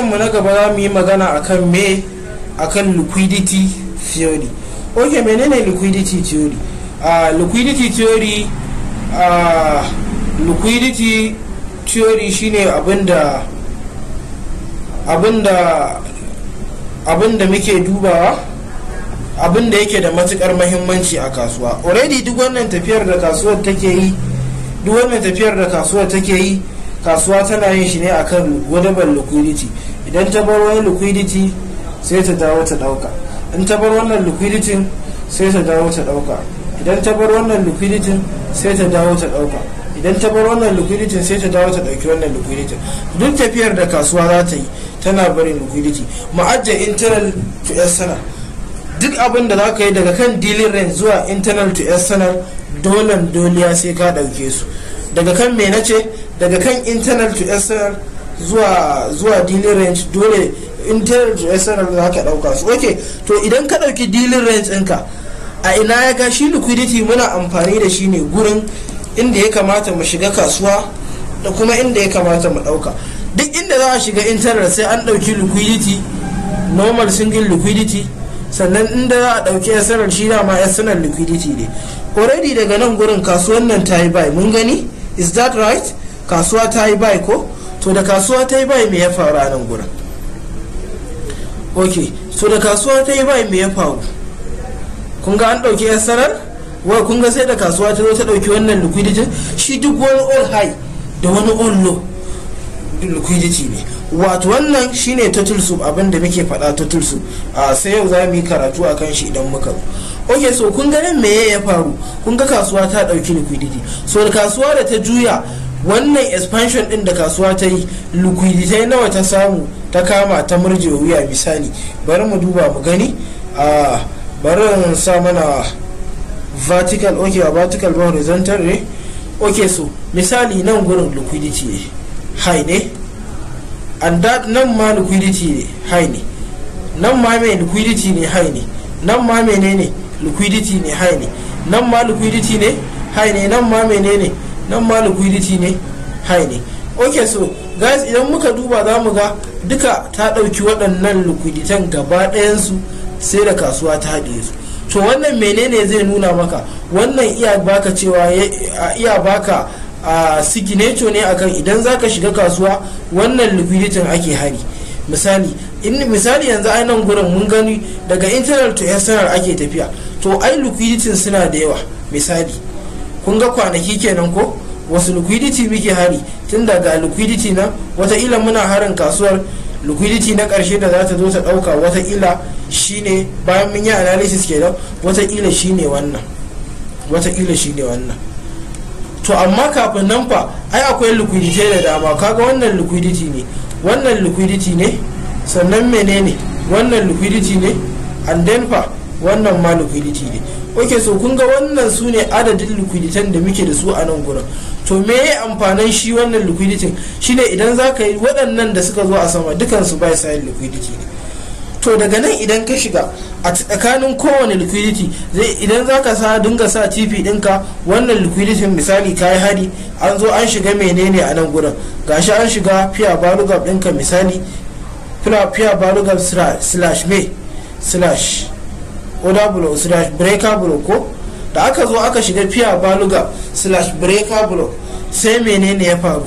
Bidiyon mu na gaba za mu yi magana akan me? Akan liquidity theory. Ok, menene liquidity theory? Liquidity theory, liquidity theory shine abinda muke dubawa, abinda yake da matukar mahimmanci a kasuwa. Already duk wannan tafiyar da kasuwar take yi, duk wannan tafiyar da kasuwar take yi, kasuwa tana yin shi ne akan gwadaban liquidity. Idan ta bar wani liquidity, sai ta dawo ta dauka. In ta bar wannan liquidity, sai ta dawo ta dauka. Idan ta bar wannan liquidity, sai ta dawo ta dauka. Idan ta bar wannan liquidity, sai ta dawo ta dauki wannan liquidity. Duk tafiyar da kasuwa za ta yi, tana barin liquidity. Mu ajiye internal to external. Duk abin da za ka yi daga kan dealing range zuwa internal to external, dolen doliya sai ka dauke su. Daga kan me nace? Daga kan internal to external zuwa dealing range, dole internal to external za ka dauka su. Ok, to idan ka dauki dealing range ɗinka, a ina ya ga shi liquidity? Muna amfani da shi ne gurin inda ya kamata mu shiga kasuwa da kuma inda ya kamata mu dauka. Duk inda za a shiga internal, sai an dauki liquidity, normal single liquidity. Sannan inda za a dauki external, shi dama external liquidity ne already. Daga nan gurin kasuwan nan ta yi buy, mun gani. Is that right? Kasuwa ta yi buy ko? To, da kasuwa ta yi buy, me ya faru a nan gurin? Ok, so da kasuwa ta yi buy, me ya faru? Kun ga an dauki external wai. Kun ga sai da kasuwa ta zo ta dauki wannan liquidity. Shi duk wani old high da wani old low liquidity ne. Wato wannan shine turtle soup, abin da muke faɗa, turtle soup. A sai yau za mu yi karatu a kan shi idan muka zo. Ok, so kun ganin me ya faru? Kun ga kasuwa ta ɗauki liquidity. So da kasuwa da ta juya, wannan expansion din da kasuwa ta yi, liquidity nawa ta samu ta kama ta murje wuya? Misali, bari mu duba mu gani. A bari in sa mana vertical. Ok, a vertical ba, horizontal ne. Ok, so misali nan gurin liquidity ne, high ne, and that nan ma liquidity ne, high ne. Nan ma mai liquidity ne, high ne. Nan ma menene? Liquidity ne, high ne. Nan ma liquidity ne, high ne. Nan ma menene? Nan ma liquidity ne, high ne. Ok, so guys, idan muka duba za mu ga duka ta ɗauki waɗannan liquiditan gaba ɗayansu, sai da kasuwa ta haɗe su. To, wannan menene zai nuna maka? Wannan iya baka cewa, iya baka a signature ne akan idan zaka shiga kasuwa, wannan liquidity ake hari. Misali, in misali yanzu ai nan gurin mun gani daga internal to external ake tafiya. To, ai liquidity suna da yawa. Misali, kun ga kwanaki kenan ko? Wasu liquidity muke hari? Tun daga liquidity na, wataƙila muna harin kasuwar liquidity na ƙarshe da za ta zo ta ɗauka, wataƙila shine bayan mun yi analysis kenan, wataƙila shine wannan, wataƙila shine wannan. To, amma kafin nan fa, ai akwai liquidity da dama. Kaga wannan liquidity ne, wannan liquidity ne, sannan menene? Wannan liquidity ne, and then fa wannan ma liquidity ne. Ok, so kun ga wannan su ne adadin liquiditan da muke da su a nan gurin. To, me ya amfanin shi wannan liquidity? Shine idan za ka yi waɗannan da suka zo a sama, dukansu buy side liquidity ne. To, daga nan idan ka shiga a tsakanin kowane liquidity zai, idan za ka sa dinga sa TP ɗinka wannan liquidity, misali ka yi hari, an zo an shiga menene a nan gurin? Gashi an shiga fair value gap ɗinka. Misali, fair value gap slash me, slash order block, slash breaker block ko? Da aka zo aka shiga fair value gap slash breaker block, sai menene ya faru?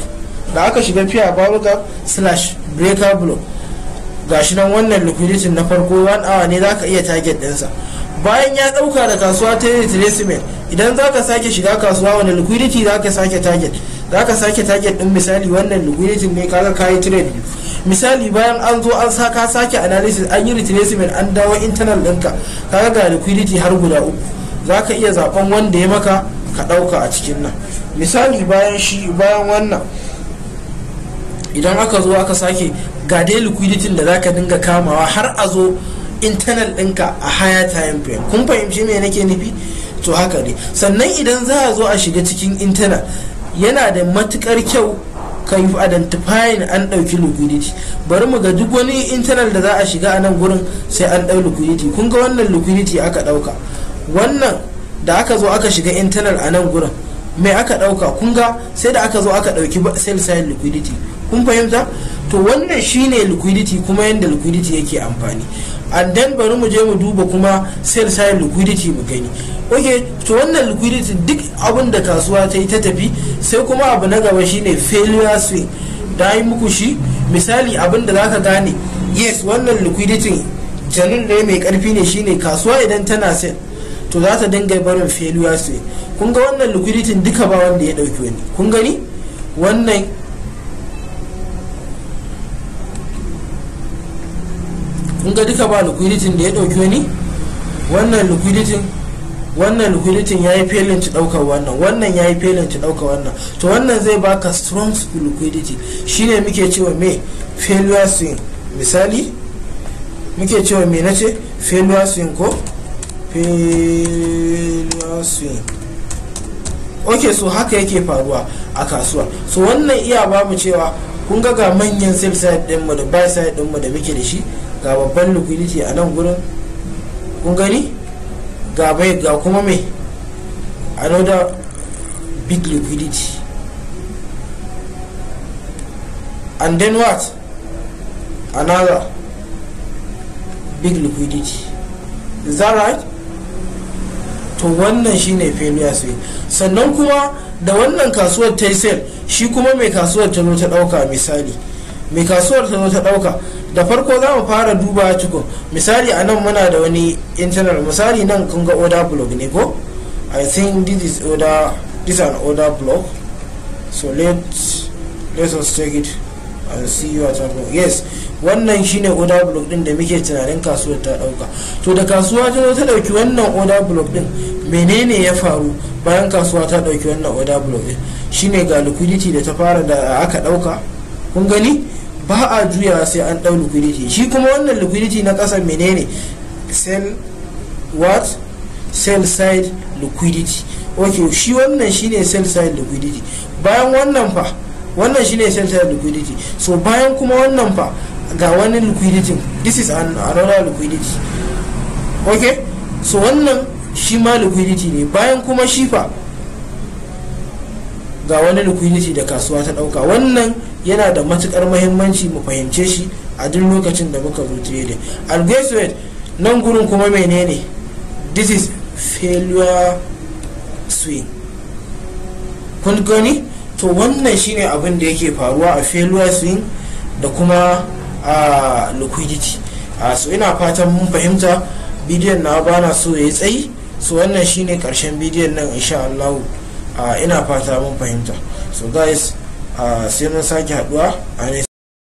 Da aka shiga fair value gap slash breaker block, gashi nan wannan liquidity na farko, 1 hour ne, zaka iya target ɗinsa. Bayan ya ɗauka, da kasuwa ta yi retracement, idan zaka sake shiga kasuwa, wani liquidity zaka sake target? Zaka sake target din misali wannan liquidity ne. Kaga kayi trade biyu. Misali, bayan an zo an saka sake analysis, an yi retracement, an dawo internal ɗinka, kaga ga liquidity har guda uku, zaka iya zaben wanda ya maka ka ɗauka a cikin nan. Misali, bayan shi, bayan wannan, idan aka zo aka sake, ga dai liquidity da zaka dinga kamawa har a zo internal ɗinka a higher time frame. Kun fahimci me nake nufi? To, haka ne. Sannan idan za a zo a shiga cikin internal, yana da matukar kyau ka yi identifying an ɗauki liquidity. Bari mu ga duk wani internal da za a shiga a nan gurin, sai an ɗau liquidity. Kun ga wannan liquidity aka ɗauka. Wannan da aka zo aka shiga internal a nan gurin, me aka ɗauka? Kun ga sai da aka zo aka ɗauki sell side liquidity. Kun fahimta? To, To wannan shine liquidity, kuma yanda liquidity yake amfani. And then bari mu je mu duba kuma sell side liquidity mu gani. Ok, to wannan liquidity, duk abin da kasuwa ta yi ta tafi. Sai kuma abu na gaba shine failure swing da yi muku shi. Misali, abin da zaka gane yes, wannan liquidity genuine ne, mai karfi ne, shine kasuwa idan tana sell, to za ta dinga barin failure swing. Kun ga wannan liquidity duka ba wanda ya dauki wani. Kun gani wannan? Kun ga duka ba liquidity da ya dauki wani. Wannan liquidity, wannan liquidity ya yi failing to daukar wannan, wannan ya yi failing to daukar wannan. To wannan zai baka strong liquidity, shine muke cewa me? Failure swing. Misali, muke cewa me? Nace failure swing ko failure swing. Ok, so haka yake faruwa a kasuwa. So wannan iya ba mu cewa kun ga manyan sell side dinmu da buy side dinmu da muke da shi. Ga babban liquidity a nan gurin, kun gani? Ga bai, ga kuma mai another big liquidity. And then what? Another big liquidity. Is that right? To wannan shine failure swing. Sannan kuma da wannan kasuwar ta yi sell, shi kuma mai kasuwar ta zo ta dauka? Misali, mai kasuwar ta zo ta dauka, da farko za mu fara duba tukun. Misali, a nan muna da wani internal. Misali, nan kun ga order block ne ko? I think this is order, this is an order block. So let us check it and see what happens. Yes, wannan shine order block din da muke tunanin kasuwar ta dauka. To da kasuwa ta zo ta dauki wannan order block din, menene ya faru bayan kasuwa ta dauki wannan order block din? Shine ga liquidity da ta fara da aka dauka. Kun gani, ba a juya sai an dau liquidity. Shi kuma wannan liquidity na kasa menene? Sell what? Sell side liquidity. Okay, shi wannan shine sell side liquidity. Bayan wannan fa, wannan shine sell side liquidity. So bayan kuma wannan fa, ga wani liquidity. This is another liquidity. Okay, so wannan shi ma liquidity ne. Bayan kuma shi fa, ga wani liquidity da kasuwa ta dauka. Wannan yana da matukar mahimmanci mu fahimce shi a duk lokacin da muka zo trading. And guess what? Nan gurin kuma menene? This is failure swing. Kun gani? To wannan shine abin da yake faruwa a failure swing da kuma a liquidity. So ina fatan mun fahimta. Bidiyon na bana so ya yi tsayi. So wannan shine karshen bidiyon nan, insha Allah. Ina fata mun fahimta. So guys, sai mun sake haduwa a